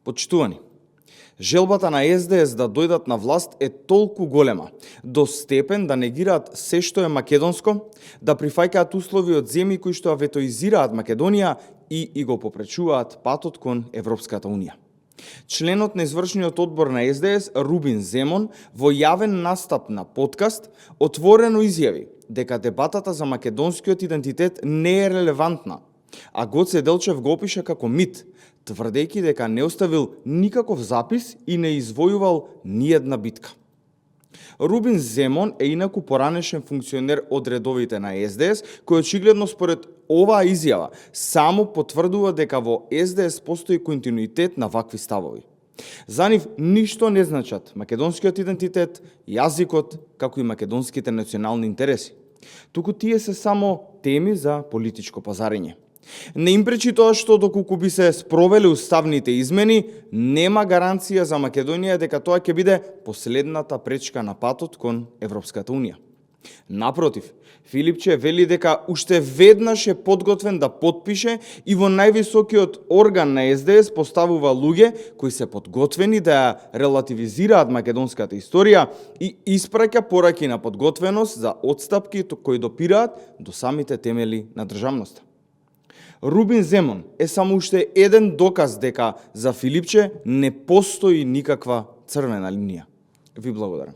Почитувани, желбата на СДС да дојдат на власт е толку голема, до степен да негираат се што е македонско, да прифаќаат услови од земји кои што ветоизираат Македонија и го попречуваат патот кон Европската Унија. Членот на извршниот одбор на СДС, Рубин Земон, во јавен настап на подкаст, отворено изјави дека дебатата за македонскиот идентитет не е релевантна, а Гоце Делчев го опиша како мит, тврдејќи дека не оставил никаков запис и не извојувал ниедна битка. Рубин Земон е инаку поранешен функционер од редовите на СДС, кој очигледно според оваа изјава само потврдува дека во СДС постои континуитет на вакви ставови. За нив ништо не значат македонскиот идентитет, јазикот, како и македонските национални интереси. Туку тие се само теми за политичко пазарење. Не им пречи тоа што доколку би се спровеле уставните измени, нема гаранција за Македонија дека тоа ќе биде последната пречка на патот кон Европската Унија. Напротив, Филипче вели дека уште веднаш е подготвен да потпише и во највисокиот орган на СДС поставува луѓе кои се подготвени да ја релативизираат македонската историја и испраќа пораки на подготвеност за отстапки кои допираат до самите темели на државноста. Рубин Земон е само уште еден доказ дека за Филипче не постои никаква црвена линија. Ви благодарам.